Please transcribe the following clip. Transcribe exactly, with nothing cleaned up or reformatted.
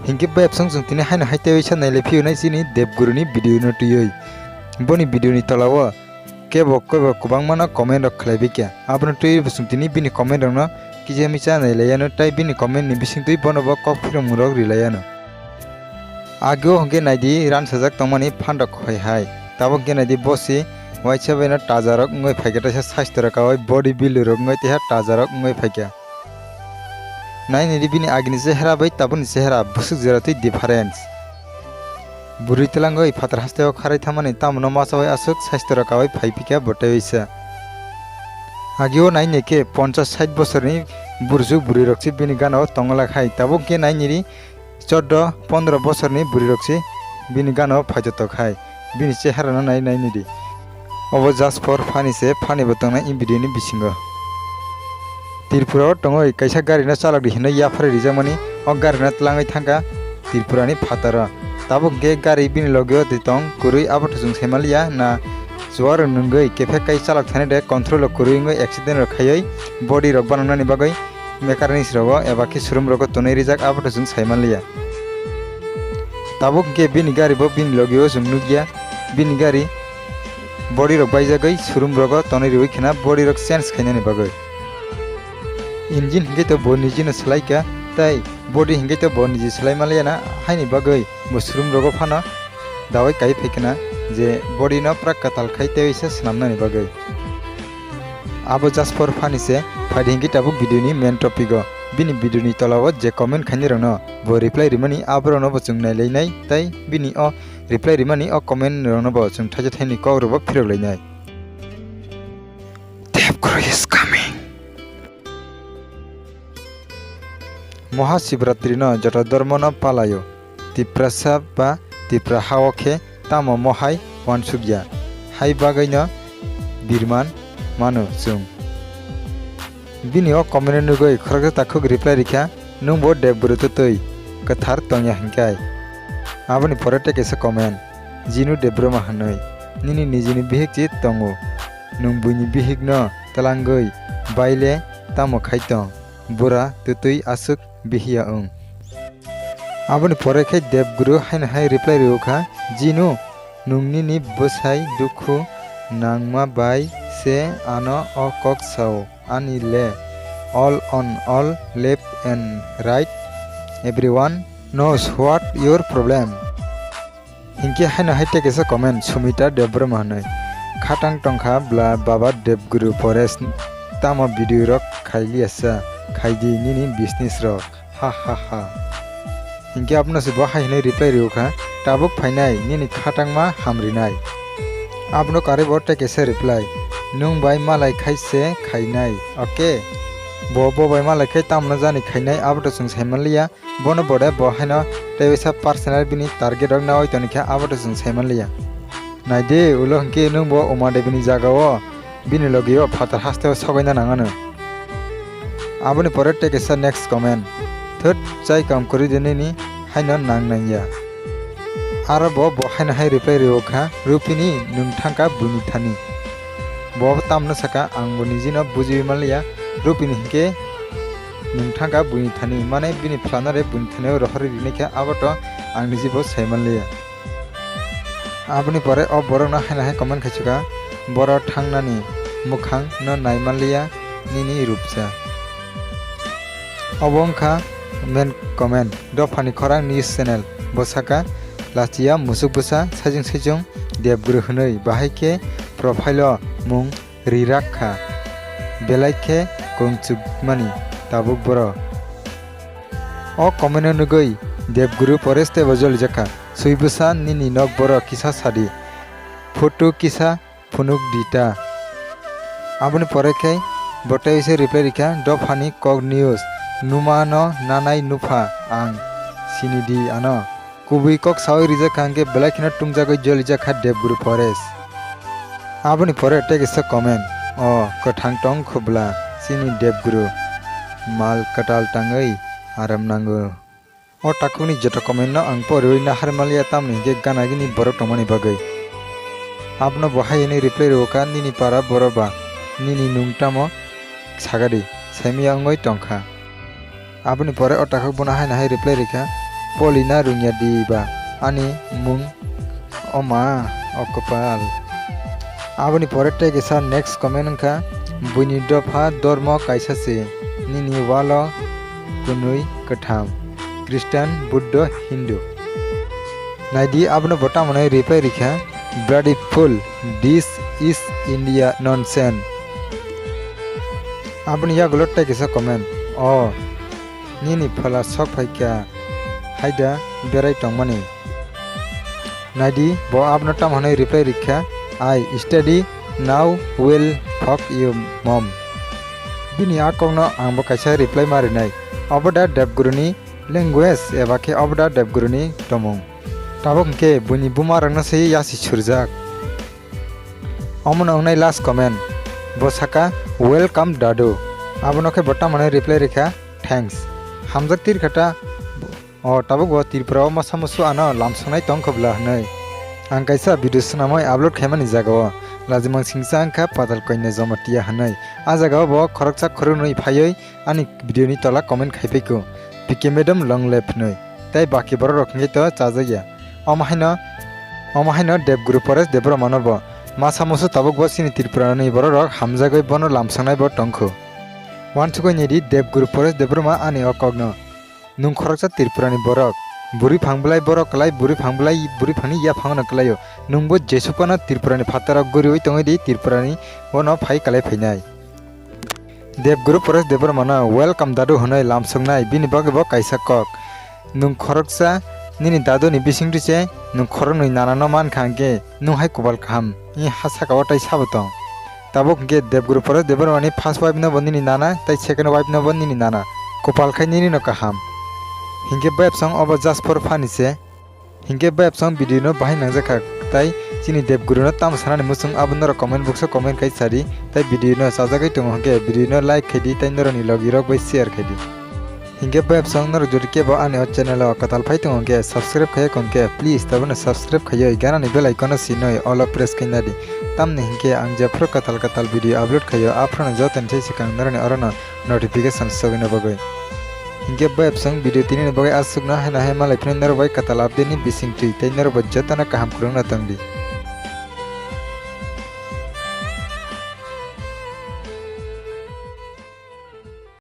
Hinkhe bai absong chwng tini haino hai teiwi sa nailai phiyunai chini Debguru ni video no twiwi. Boni video ni tola o kebo kebo kwbangma no comment rok khlai bikya. Abono twiwi bo chwng tini bini comment rok no kisa misa nailai yano, tai bini comment ni bisingtwi bono bo kok phirokmung rok rilai yano. Ageo hwnkhe naidi ransajak tongmani phan rok hai hai. Tabuk hwnkhe naidi bo se waisa bai no taja rok wngwi phaikha, teisa saisto rok kaui body builder rok wngwi teisa taja rok wngwi phaikha. Nainidi bini agini chehra bai tabukni chehra bwswk jora twi difference. Bwrwi twlangwi phatar hasteo kharai thamani tamono masa bai aswk saisto rok kaui phai phikha bo teiwi sa. Agio nainekhe ponchash sait bosorni burju bwrwirok se bini gana o tongla khai, tabuk khe nainidi chordo pondro bosorni bwrwirok se bini gana o phaitotok khai. Bini chehara no nai nai nidi. Obo just for funny se, funny bo tongnai e video ni bisingo. Tripura o tongoi kaisa gari no chalok di hinwi yapharwi rijakmani, o gari no twlangwi thangkha Tripura ni phataro. Tabuk hwnkhe gari bini logi o de tong kwrwi, abo to chwng sai manliya na, chuwak rok nwngwi kephek kai chalok thani de control o kwrwi wngwi accident rok khaiwi body rok banangnani bagwi mechanics rogo eba khe showroom rogo tonwi rijak, abo to chwng sai manliya. Tabuk hwnkhe bini gari bo bini logi o chwng nukya, bini gari body rok baijagwi showroom rogo tonwi riwi khna body rok change khainani bagwi. Engine hwnkhe to bo niji no swlaikha, tai body hwnkhe to bo niji swlai manliya na, haini bagwi bo showroom rogo phano dawai kai phai khna je body no pura kwtal khai tei se swnamnani bagwi. Abo just for funny se, phaidi hinkhe tabuk video ni main topic o. Bini video ni tola o je comment khainai rokno bo reply rimani, aborokno bo chwng nailainai, tai bini o reply rimani o comment rokno bo chwng thaisa thaini kok rok bo phirok lainai. Debguru is coming. Mohashivratri no joto dormo no palaio. Tiprasa ba Tipra hao khe tamo mohai uansukya, hai bagwino birman mano chwng. Bini o comment no nugwi khoroksa takhuk reply rikha, "Nwng bo Debguru twtwi kwthar tongya hinkhai?" Aboni pore tei kaisa comment, "Jinu Debbarma hwnwi, nini nijini bihik chi tongo, nwng buini bihikno twlangwi baile tamo khai tong?" Bura twtwi aswk bihiya wng. Aboni pore khe Debguru haino hai reply rwkha, "Jinu, nwng nini bwsai dukhu nangma bai se ano o kok sao, ani le all on all, left and right, everyone knows what your problem." Hinkhe haino hai tei kaisa comment, Sumita Debbarma hwnwi, "Khatang tongkha bla baba Debguru Forest, tamo video rok khailiya sa, khaidi nini business rok, ha ha ha." Hinkhe abono se bo hai hwnwi reply rwkha, "Tabuk phainai nini khatangma hamrinai." Abono karwi bo tei kaisa reply, "Nwng bai malai khai se khainai, okay?" Bo bo bai malai khai tamno jani khainai, abo to chwng sai manliya. Bono bode bo haino tei waisa personal bini target rok nawi toni khe, abo to chwng sai manliya. Naidi ulo hinkhe nwng bo Uma Devi ni jaga o bini logi o phatar haste o sogaina nangano. Aboni pore tei kaisa next comment, "Thut chai kam kwrwi de nini haino nang nangya." Aro bo bo haino hai reply rwkha, "Rupini nwng thangkha buini thani." Bo tamno saka, "Ang bo nijino bujiwi manliya, Rupini hinkhe nwng thangkha buini thani, mane bini phlano re buini thani o rohorwi rinai khe, abo to ang nijibo sai manliya." Aboni pore o borokno haino hai comment khaisukha, "Boro thangnani mwkhang no nai manliya nini rupsa." Obo wngkha main comment, Dophani Khorang News Channel. Bo saka, "Lachiya musuk bwsa sajwng sajwng Debguru hwnwi, bahai khe profile o mung rirak kha, belai khe kongchukmani tabuk boro." O comment no nugwi Debguru Forest teibo jolijak kha. Swi bwsa nini nok boro kisa sadi. Photo kisa phunuk di ta. Aboni pore khe bo tei se reply rikha, "Dophani kok news, numa no nanai nupha ang, sini di ano." Kubui kok sawi rijak kha hwnkhe belai kheno tungjagwi jolijak kha Debguru Forest. Aboni pore tei kaisa comment, "O kwthang tong khubla chini Debguru, mal kwtal tangwi aram nango." O takhukni joto comment no ang poriwi nahar manliya, tamni hinkhe gana gini borok tongmani bagwi. Abono bo hai hwnwi reply rwkha, "Nini para boro ba, nini nung tamo sagadi, saimaya wngwi tongkha." Aboni pore o takhuk bono haino hai reply rikha, Polina Rungya di ba? Ani mung Oma, o kwpal. Aboni pore tei kisa next comment wngkha, buini dopha dormo kaisa se, nini walo kwnwi kwtham, Christian, Buddha, Hindu. Naidi abono bo tamo hwnwi reply rikha, "Bloody fool, this is India nonsense." Aboni yagulo tei kisa comment, "O, nini phala sok phaikha haida berai tongmani." Naidi, bo abono tamo hwnwi reply rikha, "I study now, well, fuck you, mom." Bini a kokno ang bo kaisa reply ma rinai. Obo da Debguruni language eba khe obo da Debguruni tomung? Tabuk hwnkhe buini bumarokno se yasi surjak. Omono wngnai last comment. Bo saka, "Welcome, dadu." Abono khe bo tamo hwnwi reply rikha, "Thanks." Hamjak tirkha ta. O tabuk bo Tripura o masa musu ano lamsongnai tong kho bwla hwnwi. Ang kaisa video swnamwi upload khaimani jagao lajimang singcha wngkha Patal Koinai Jamatia hwnwi. A jagao bo khoroksa khoroknwi phaiwi ani video ni tola comment khai phaikho, "P K madam long live" hwnwi. Tei baki borok rok hwnkhe to chajakya. Omo haino, omo haino Debguru Paresh Debbarma no bo masa musu tabuk bo chini Tripura ni borok rok hamjagwi bono lamsongnai bo tongkho. Uansukwi nidi Debguru Paresh Debbarma ani o kokno. Nwng khoroksa Tripurani borok. Bwrwi phang bwlai borok kwlai, bwrwi phang bwlai, bwrwi phangni yaphangno kwlaio. Nwngbo jesuphano Tripurani phataro guriwi tongwi di, Tripurani bono phai kwlai phainai. Debguru Paresh Debbarmano welcome dadu hwnwi lamsoknai, bini bagwi bo kaisa kok. Nwng khoroksa nini daduni bisingtwi se nwng khoroknwi nanano mankha hwnkhe nwng hai kopal kaham, i ha sakao tai sabo tong. Tabuk hwnkhe Debguru Paresh Debbarmani first wife no bo nini nana, tei second wife no bo nini nana. Kopal khai nini no kaham. Hinkhe bayapsong obo just for fun se. Hinkhe bayapsong video no bahai nangjakha, tai chini Debguru no tamo sanani muchung abo norok comment box o comment khai sadi, tai video no chajagwi tongo hwnkhe video no like khaidi, tai norokni logi rok bai share khaidi. Hinkhe bayapsong norok jodi kebo ani o channel o kwtal phai tongo hwnkhe, subscribe khaiya hwnkhe, please tabukno subscribe khaiwi ganani bell icon no sinoi all o press khaina di. Tamni hinkhe ang jephru kwtal kwtal video upload khaio, aphruno jotoni sai swkang norokni orono notification sogwino bagwi. Hinkhe bayapsong video tinini bagwi aswkno haino hai malai phino norok bai kwtal update ni bisingtwi, tei norok bai jotono kaham kwrwngno tongdi.